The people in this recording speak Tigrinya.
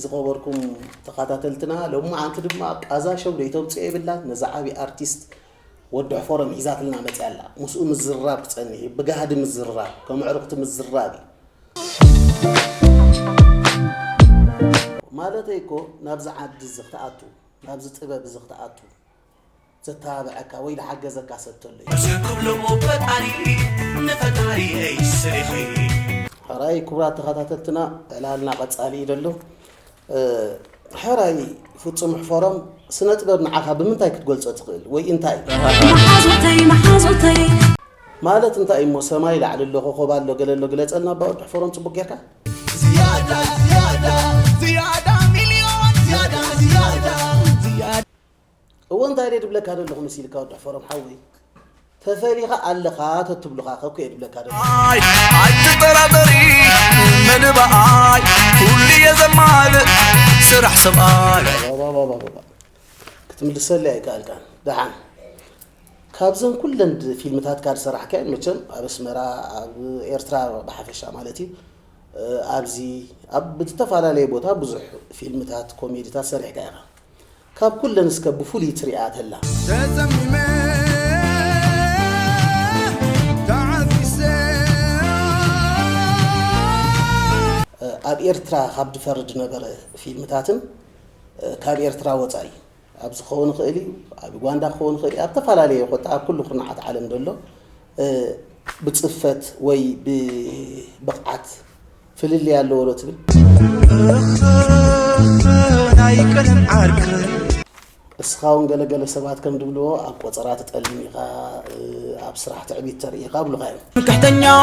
ዝኸበርኩም ተኸታተልትና፣ ሎማዓንቲ ድማ ቃዛ ሾው ደይተውፅኦ የብላን። ነዛ ዓብዪ ኣርቲስት ወዲ ሕፎሮም ሒዛትልና መፅያ ኣላ። ምስኡ ምዝርራብ ክፀንሕ እዩ፣ ብጋህዲ ምዝርራብ፣ ከም ኣዕሩኽቲ ምዝራብ እዩ። ማለተይ እኮ ናብዚ ዓዲ እዚ ክትኣቱ፣ ናብዚ ጥበብ እዚ ክትኣቱ ዘተባብዐካ ወይ ዝሓገዘካ ሰብ ተሎ እዩ። እዚ ክብሎ ፈጣሪ ንፈጣሪ ኣይስሪኺ። ሕራይ ክቡራት ተኸታተልትና፣ ዕላልና ቀጻሊ እዩ ዘሎ። እ፣ ሕራይ ፍጹም ሕፎሮም፣ ስነ ጥበብ ንዓኻ ብምንታይ ክትገልጾ ትኽእል ወይ እንታይ? መሓዙተይ፣ መሓዙተይ። ማለት እንታይ እሞ፣ ሰማይ ላዕሊ ኣሎ፣ ኮኾብ ኣሎ፣ ገለ ኣሎ፣ ግለጸልና እባ ወዲ ሕፎሮም ጽቡቕ ጌርካ። ዝያዳ፣ ዝያዳ፣ ዝያዳ፣ ሚልዮን ዝያዳ፣ ዝያዳ፣ ዝያዳ። እወ፣ እንታይ ድየ ድብለካ ዘለኹ መሲልካ ወዲ ሕፎሮም ሓወይ? ተፈሊኻ ኣለኻ ተትብሉኻ ከ እኮ እየ ድብለካ ዘለኹ። ኣይ ኣይትጠራጠሪ መደባኣይ፣ ኩሉ እየ ዘማልእ ስራሕ ሰብኣይ። ባባባባባ። ክትምልሰለይ ኣይከኣልካን። ደሓን፣ ካብዘን ኩለን ድ-፣ ፊልምታትካ ዝሰራሕካየን፣ መቸም ኣብ ኣስመራ፣ ኣብ ኤርትራ ብሓፈሻ ማለት እዩ፣ እ፣ ኣብዚ ኣብ ብዝተፈላለየ ቦታ ብዙሕ ፊልምታት፣ ኮሜዲታት ሰሪሕካ ኢኻ። ካብ ኩለን እስከ ብፍሉይ ትሪኣ ተላ? ተጸሚመ፣ ተዓፊሰ። ኣብ ኤርትራ ካብ ዝፈርድ ነበረ ፊልምታትን፣ ካብ ኤርትራ ወጻኢ ኣብዚ ክኸውን ይኽእል እዩ፣ ኣብ ዩጋንዳ ክኸውን ይኽእል እዩ፣ ኣብ ተፈላለየ ኮታ ኣብ ኩሉ ኩርናዓት ዓለም ዘሎ፣ ብጽፈት ወይ ብብቕዓት ፍልልይ ኣለዎ ዶ ትብል? እኽ፣ ናይ ቀደም ዓርኪ። እስኻ እውን ገለገለ ሰባት ከም ድብልዎ ኣብ ቆጸራ ትጠልም ኢኻ፣ ኣብ ስራሕ ትዕቢት ተርኢ ኢኻ ብሉኻ እዮም። ትምክሕተኛው